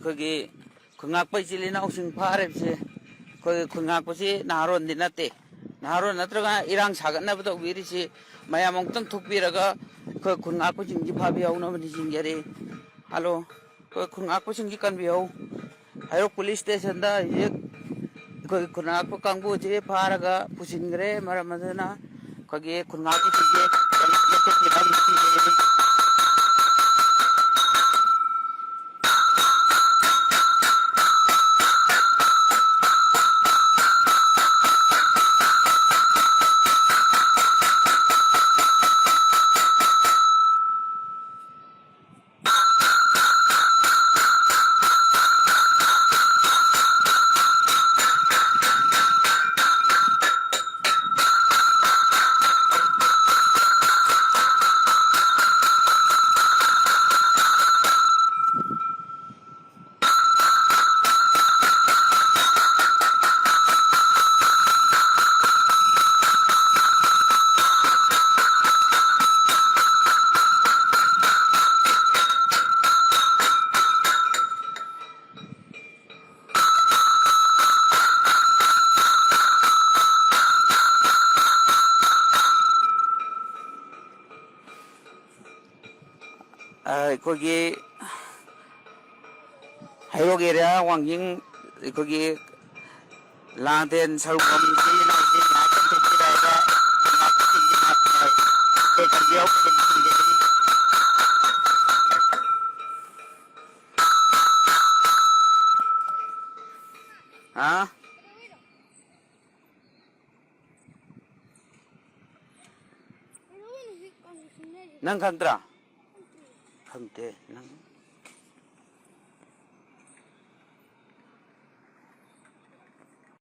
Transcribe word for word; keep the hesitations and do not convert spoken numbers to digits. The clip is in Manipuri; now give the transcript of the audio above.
ꯑꯩꯈꯣꯏꯒꯤ ꯈꯨꯟꯉꯥꯛꯄ ꯏꯆꯤꯜ ꯏꯅꯥꯎꯁꯤꯡ ꯐꯥꯔꯤꯕꯁꯦ, ꯑꯩꯈꯣꯏꯒꯤ ꯈꯨꯟꯉꯥꯛꯄꯁꯤ ꯅꯍꯥꯔꯣꯟꯗꯤ ꯅꯠꯇꯦ꯫ ꯅꯍꯥꯔꯣꯟ ꯅꯠꯇ꯭ꯔꯒ ꯏꯔꯥꯡ ꯁꯥꯒꯠꯅꯕ ꯇꯧꯕꯤꯔꯤꯁꯤ ꯃꯌꯥꯝ ꯑꯃꯨꯛꯇꯪ ꯊꯣꯛꯄꯤꯔꯒ ꯑꯩꯈꯣꯏ ꯈꯨꯟꯉꯥꯛꯄꯁꯤꯡꯁꯤ ꯐꯥꯕꯤꯍꯧꯅꯕ ꯅꯤꯡꯁꯤꯡꯖꯔꯤ꯫ ꯍꯜꯂꯣ, ꯑꯩꯈꯣꯏ ꯈꯨꯟꯉꯥꯛꯄꯁꯤꯡꯁꯤ ꯀꯟꯕꯤꯍꯧ꯫ ꯍꯩꯔꯣꯛ ꯄꯨꯂꯤꯁ ꯁ꯭ꯇꯦꯁꯟꯗ ꯍꯧꯖꯤꯛ ꯑꯩꯈꯣꯏꯒꯤ ꯈꯨꯟꯉꯥꯛꯄ ꯀꯥꯡꯕꯨꯁꯤ ꯐꯥꯔꯒ ꯄꯨꯁꯤꯟꯈ꯭ꯔꯦ꯫ ꯃꯔꯝ ꯑꯗꯨꯅ ꯑꯩꯈꯣꯏꯒꯤ ꯈꯨꯟꯉꯥꯛꯄꯁꯤꯡꯁꯦ ꯂꯧꯊꯣꯛꯄꯤꯅꯕ ꯅꯤꯡꯁꯤꯡꯖꯔꯤ꯫ ꯑꯩꯈꯣꯏꯒꯤ ꯍꯩꯔꯣꯛ ꯑꯦꯔꯤꯌꯥ ꯋꯥꯡꯖꯤꯡ ꯑꯩꯈꯣꯏꯒꯤ ꯂꯥꯡꯊꯦꯟ ꯁꯔꯨꯛ ꯐꯝ ꯏꯆꯤꯜ ꯏꯅꯥꯎꯁꯤꯡ ꯉꯥꯏꯍꯥꯛꯇꯪ ꯊꯣꯛꯄꯤꯔꯛꯑꯒ ꯉꯥꯛꯄꯁꯤꯡꯁꯤ ꯉꯥꯛꯄꯤꯌꯨ꯫ ꯑꯩꯈꯣꯏ ꯀꯟꯕꯤꯍꯧ ꯍꯥꯏꯕ ꯅꯤꯡꯁꯤꯡꯖꯔꯤ꯫ ꯍꯥ? ꯅꯪ ꯈꯪꯗ꯭ꯔꯥ? ꯈꯪꯗꯦ ꯅꯪ꯫